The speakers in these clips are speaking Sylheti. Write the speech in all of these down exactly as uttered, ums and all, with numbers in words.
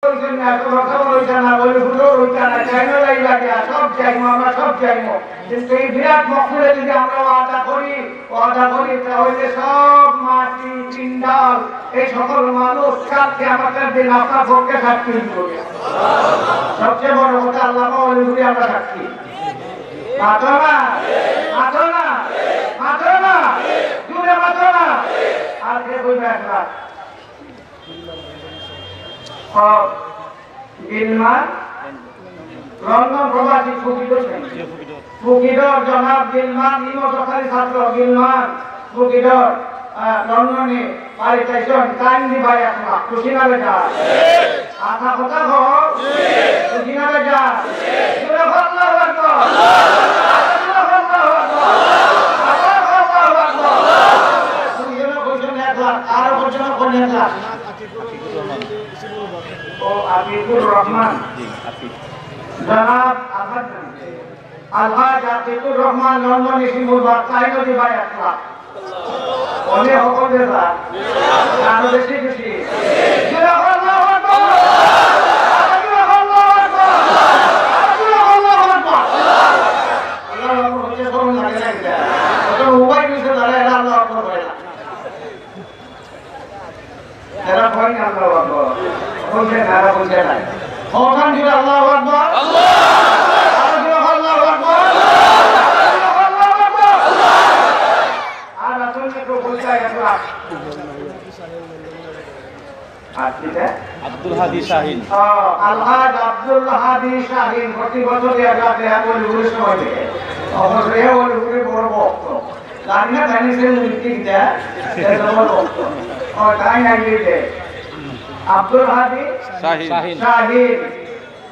কইছেন না, এত কথা বলইছে না, বলি হুজুর ওইটা না, চাইনা লাই লাগে, সব চাইবো, আমরা সব চাইবো। কিন্তু এই বিরাট মকবুলে যদি আমরা ওয়াদা করি, ওয়াদা করি, তাহলে সব মাটি, পিণ্ডাল, এই সকল মানুষ কালকে আমাদের দিন আপনার পক্ষে সাক্ষী দিবে। সবচেয়ে বড় কথা, আল্লাহ বলে, হুজুর, আমরা সাক্ষী। মাতো না, মাতো না, মাতো না, জুড়ে মাতো না। আর কে কইবে একলা? ও, গিলমান, লন্ডন প্রবাসী ফুকিডর, ফুকিডর জনাব গিলমান, ই মতখালি ছাত্র গিলমান, ফুকিডর, আহ, লন্ডনে বাড়িত আইছইন, তাইন দিবা এক লাখ, খুশি না বেজার? আশা কথা কও, খুশি না বেজার? জোরে কও আল্লাহু আকবার। জোরে কও আল্লাহু আকবার। আবার কও আল্লাহু আকবার। দুইজনে কইছইন এক লাখ, আরো কয়জনে কইন এক লাখ। ও আতিকুর রহমান, জনাব আলহাজ, আলহাজ আতিকুর রহমান লন্ডন এসে মুরব্বি, তাইনও দিবা এক লাখ। অনেক হকল দেবা, আরো বেশি খুশি। জোরে কও আল্লাহু আকবার। জোরে কও আল্লাহু আকবার। জোরে কও আল্লাহু আকবার। আল্লাহু আকবার হইতে শরম লাগে না এটা। অত উবাই নিচে দাঁড়ায়, এরা আল্লাহু আকবার করে না। এরা কয় না আল্লাহু আকবার। কইছে না, এরা কইছে না। কখন দিবে আল্লাহু আকবার? আল্লাহু আকবার। আরো জোরে আল্লাহু আকবার। আরো জোরে আল্লাহু আকবার। আর আসুন একটু বলতে একটু আস-, আর কিতা? আব্দুল হাদী শাহীন। ও, আলহাজ আব্দুল হাদী শাহীন প্রতি বছরই এক লাখ টাকা করে ঘুরে সময় দেয়। অবশ্য এ ওর ঘুরে বড় ভক্ত। জানি না, জানি সে মূর্তি কিতা, সে জবর ভক্ত। ও, তাই নাই যে দে। আব্দুল হাদী শাহীন। শাহীন।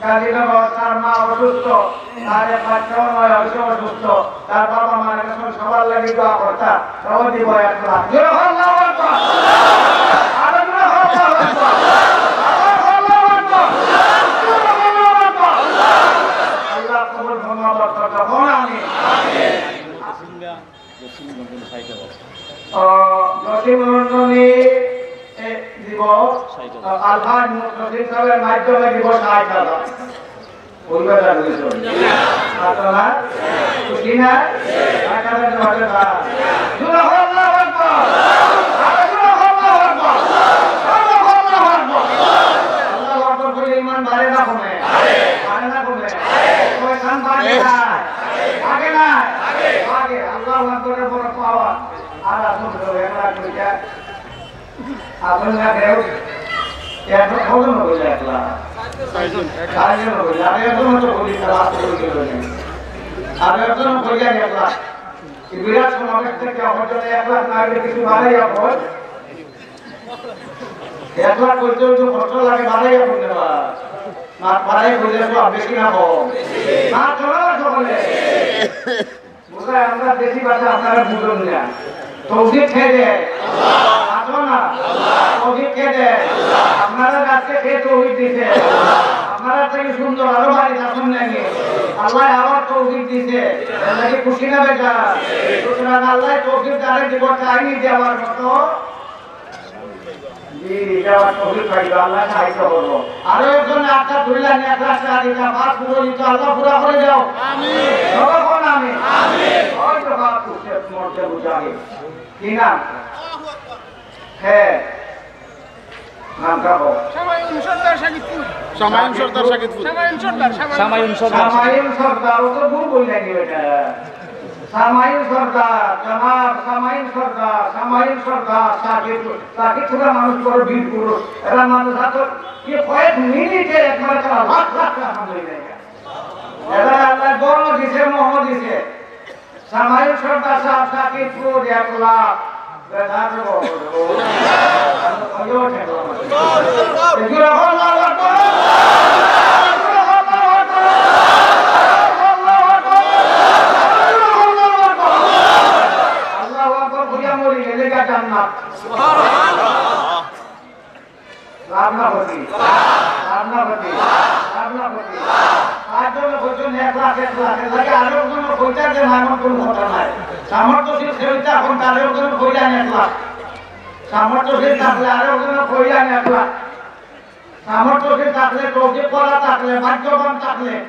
গাজীনগর, তার মা অসুস্থ, তার এক বাচ্চাও নয়, অবশ্য অসুস্থ। তার বাবা মারা গেছেন, সবার লাগি দোয়া করতা। তাও দিব এক লাখ। জোরে কও আল্লাহু আকবার। আরো জোরে কও আল্লাহু আকবার। আরো জোরে কও আল্লাহু আকবার। জোরে কও আল্লাহু আকবার। আল্লাহ কবুল ফরমাও, বরকত দাও। বলো আমিন। ও, জসিম রঞ্জনী, এ, দিব, আলহাজ জসিম সাহেবের মাধ্যমে দিব ষাট হাজার। বলবে না, বুঝছো? মাতো না? খুশি না? ষাট হাজার জোরে কও আল্লাহু আকবার। আরো জোরে কও আল্লাহু আকবার। আরো জোরে কও আল্লাহু আকবার। আল্লাহু আকবার বললে ইমান বাড়ে না কমে? বাড়ে না কমে? কয় কাম বাড়ে না? আগে না, আগে আল্লাহু আকবরের বড় পাওয়ার। আর আসুন তো, এক লাখ দুইটা। আসুন না কেউ। এখন কজন কইলা এক লাখ? ছয়জন। ছয়জন কইলা। আর একজন তো কইলি, তারা আসতে কইলি কইলি। আর একজন কইলা এক লাখ। এই বিরাট সমাবেশ থেকে আমার জন্য এক লাখ না হলে কিছু বাড়াইয়া বল। এক লাখ কইতে একটু কষ্ট লাগে, বাড়াইয়া বলতে পার। মা, বাড়াইয়া বললে তো আর বেশি না কম? মা, চলো না সকলে। বুঝলে, আমরা দেশি ভাষা আপনারা বুঝুন না। তৌফিক কে দেয়? আছো না? তৌফিক কে দেয়? আপনারা আজকে কে তৌফিক দিছে? আপনারা থেকে সুন্দর আরো বাড়ি শাসন নেয়নি। আল্লাহ আবার তৌফিক দিছে। আল্লাহ কি খুশি না বেজার? সুতরাং আল্লাহ তৌফিক যারে দিব, তাই দেওয়ার মতো। জি, দেওয়ার তৌফিক পাইবে, আল্লাহ সাহায্য করবো। আরো একজন আটটা ধরলেন, এক লাখ টাকা দিতে, পাঁচ পুরো দিতে, আল্লাহ পুরা করে দাও। আমিন। সবাই বল আমিন। আমিন। ওই তো বাপ, উঠছে, মরছে, বুঝাবে। কি নাম? হ্যাঁ। নামটা বল। সামায়ুন সর্দার সাকিবপুর। সামায়ুন সর্দার সাকিবপুর। সামায়ুন সর্দার, সামায়ুন। সামায়ুন সর্দার। সামায়ুন সর্দার, ও তো ভুল বললেন এটা। সামাইল সর্দার, জনাব সামাইল সর্দার, সামাইল সর্দার, সাকিব, সাকিব পুরা মানুষ বড় বীর পুরুষ। এরা মাদ্রাসা তো কি কয়েক মিনিটে একবারে তারা লাখ লাখ টাকা হামলে দেয়। এরা আল্লাহ বড় দিছে, মোহ দিছে। সামাইল সর্দার সাহেব সাকিবপুর এক লাখ। আল্লাহু আকবার, বুঝা মরি গেলে গা জান্নাত। লাভ না ক্ষতি? লাভ না ক্ষতি? লাভ না ক্ষতি? আর জনে কইছইন এক লাখ, এক লাখ, এর লাগি আরো জনে কইতা যে না, এমন কোনো কথা নাই। সামর্থ্যশীল কেউ তা এখন তার একজনে কইলেন এক লাখ। সামর্থ্যশীল থাকলে আরো জনে কইলেন এক লাখ। সামর্থ্যশীল থাকলে, তৌফিক করা থাকলে, ভাগ্যবান থাকলে,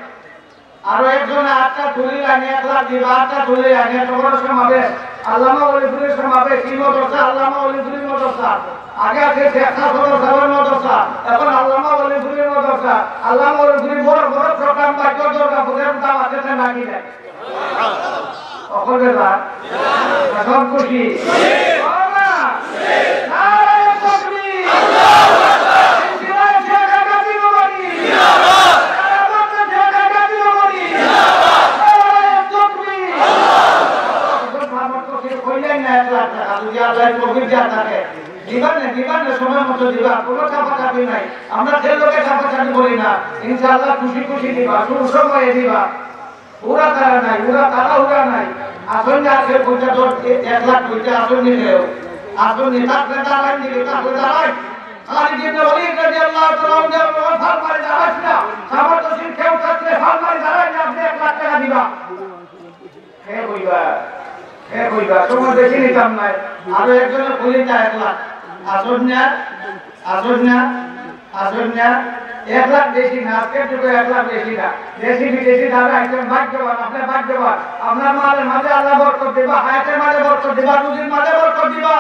আরো একজনে আটটা তুলি আনি এক লাখ দিবা, আটটা তুলি আনি এত বড় সমাবেশ, আল্লামা অলিপুরীর সমাবেশ, এই মাদ্রাসা, আল্লামা অলিপুরীর মাদ্রাসা, আগে আছে শেখ হাসান সাহেবের মাদ্রাসা, এখন আল্লামা অলিপুরীর মাদ্রাসা, আল্লামা অলিপুরী বড় বড় প্রোগ্রাম, ভাগ্য দুর্গাপুরের দাম আছে, নাকি নাই? সকলে যা। সব খুশি। বাবা! নারায়ে তাকবীর! ইনকিলাব শেখ গাজী নবী! নারায়ে তাকবীর! এখন সামর্থ্য কেউ কইলেন না এক লাখ টাকা, যদি আল্লাহ তৌফিক দেয়া থাকে। দিবা না, দিবা না, সময় মতো দিবা, কোনো চাপাচাপি নাই। আমরা যে লোকে চাপাচাপি করি না, ইনশাআল্লাহ খুশি খুশি দিবা, সুসময়ে দিবা। উড়া তারা নাই, উড়া তারা উড়া নাই। আসন যে আছে, পঞ্চাশ, এক লাখ পঞ্চাশ আসন নিলেও, আসন নিয়ে থাকলে দাঁড়ান দিকে, থাকলে দাঁড়ান। খালিদ ইবনে ওয়ালিদ রাদিয়াল্লাহু তাআলা আনহু বলেন, "ফাল মারি দাঁড়াস না।" সামর্থ্যশীল কেউ থাকলে ফাল মারি দাঁড়ান, আপনি এক লাখ টাকা দিবা। হে কইবা, হে কইবা, সময় বেশি নিতাম নাই। আরো একজনে খুলি তা এক লাখ। আসন না, আসন না, আসন না। এক লাখ বেশি না, আজকের যুগে এক লাখ বেশি না। দেশি বিদেশি যারা আইছেন ভাগ্যবান, আপনি ভাগ্যবান। আপনার মালের মাঝে আল্লাহ বরকত দিবা, হায়াতের মাঝে বরকত দিবা, রুজির মাঝে বরকত দিবা।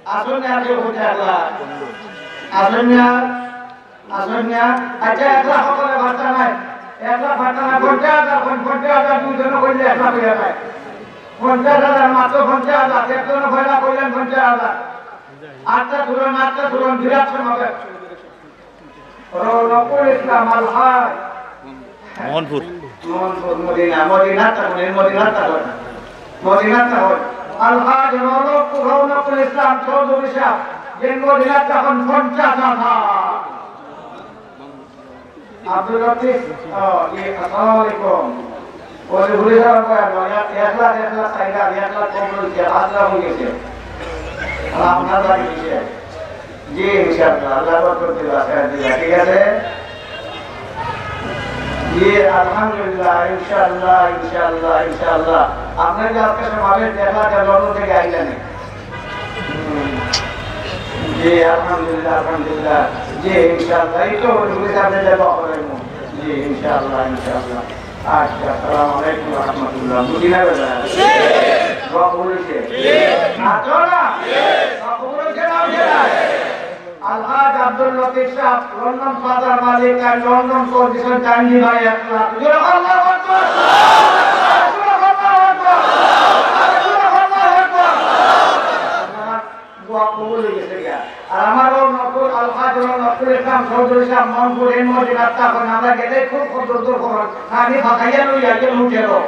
আসন না, কেউ বলতে এক লাখ। আসন না, আসন না। আচ্ছা, এক লাখ সকলে ভাষা নাই। এক লাখ ভাষা নাই, পঞ্চাশ হাজার, পঞ্চাশ হাজার দুইজনে করলে এক লাখ হইয়া যায়। পঞ্চাশ হাজার, মাত্র পঞ্চাশ হাজার, একজনে পয়লা করলেন পঞ্চাশ হাজার। আটটা তুলন, আটটা তুলন, বিরাট সমাবেশ। রৌনকুল ইসলাম আলহাজ। মোহনপুর। মোহনপুর, মদিনা, মদিনাত তখন, এই মদিনাত তখন, মদিনাত তখন। আলহাজ রৌনক-, রৌনকুল ইসলাম চৌধুরী সাহেব, যে মদিনাত তখন পঞ্চাশ হাজার। আব্দুল লতিফ, আহ, জি, আসসালামু আলাইকুম। ওই ঘুরে যাওয়ার পর এক লাখ, এক লাখ, চার লাখ, এক লাখ কম হয়েছে, পাঁচ লাখ হয়ে গেছে। আর আপনার বাড়ি কিসে? জি, ইনশাআল্লাহ, আল্লাহ বরকত দিবা, খায়ের দিবা, ঠিক আছে? জি, আলহামদুলিল্লাহ, ইনশাআল্লাহ, ইনশাআল্লাহ, ইনশাআল্লাহ। আপনার যে আজকে সমাবেশ দেখলা, যে লন্ডন থেকে আইলেন। হুম। জি, আলহামদুলিল্লাহ, আলহামদুলিল্লাহ। জি, ইনশাআল্লাহ, এই তো হুজুর সাহেব যে দোয়া করেন। জি, ইনশাআল্লাহ, ইনশাআল্লাহ। আচ্ছা, আসসালামু আলাইকুম ওয়া রাহমাতুল্লাহ। বুঝি না বেটা? দোয়া কবুল হইছে? আচ্ছা না? দোয়া কবুল হইছে না, হইছে না? আলহাজ আব্দুল লতিফ সাহেব, লন্ডন প্লাজার মালিক, আর লন্ডন কন্ডিশন টাইম দিবা এক লাখ। জোরে আল্লাহু আকবার। জোরে আল্লাহু আকবার। জোরে আল্লাহু আকবার। দোয়া কবুল হয়ে গেছে গিয়া। আর আমারও নকুল, আলহাজ নকুল ইসলাম চৌধুরী সাহেব মনপুর এই মদিনাত তখন আমরা গেলে খুব কত দূর খবর। আমি ফাঁকাইয়া লই একজন উঠে এলো।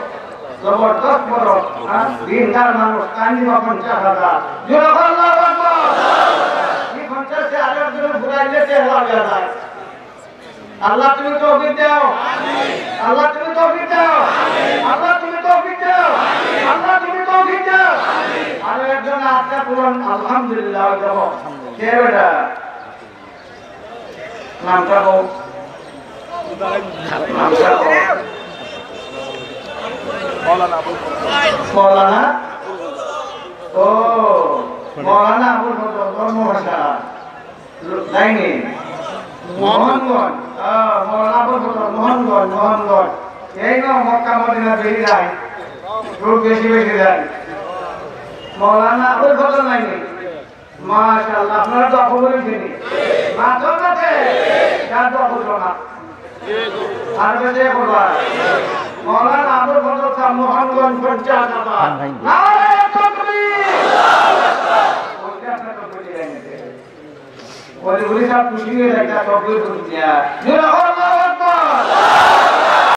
জবরদস্ত বড়, হ্যাঁ, দিনদার মানুষ, কান্দি বা পঞ্চাশ হাজার। জোরে বল, আল্লাহু আকবার। এই পঞ্চাশে আরো একজনে ঘুরাইলে তেরো হাজার। আল্লাহ তুমি তৌফিক দাও। আল্লাহ তুমি তৌফিক দাও। আল্লাহ তুমি তৌফিক দাও। আল্লাহ তুমি তৌফিক দাও। আরো একজন আটটা পূরণ, আলহামদুলিল্লাহ, ওই দেখো। কে বেটা? নামটা বল। নামটা বল। মৌলানা? ও, মৌলানা আবুল ফজল, ধর্মভাষা। যায়নি? মোহনগঞ্জ। আহ, মৌলানা আবুল ফজল, মোহনগঞ্জ, মোহনগঞ্জ। এই না মক্কা মদিনা বেশি যায়। খুব বেশি বেশি যায়। মৌলানা আবুল ফজল নাইনি? মাশাআল্লাহ, আপনারা দোয়া কবুল হইছে নি? মাথা কাছে? কার দোয়া কবুল না? আর বেশি করবা। মৌলানা আবুল ফজল সাহেব মোহনগঞ্জ পঞ্চাশ হাজার। নারায়ে তাকবীর। পঞ্চাশ হাজার। ওলি, ওলি সাহেব খুশি হয়ে যায়, তার তকবীর শুনতে আর। জোরে আল্লাহু আকবার।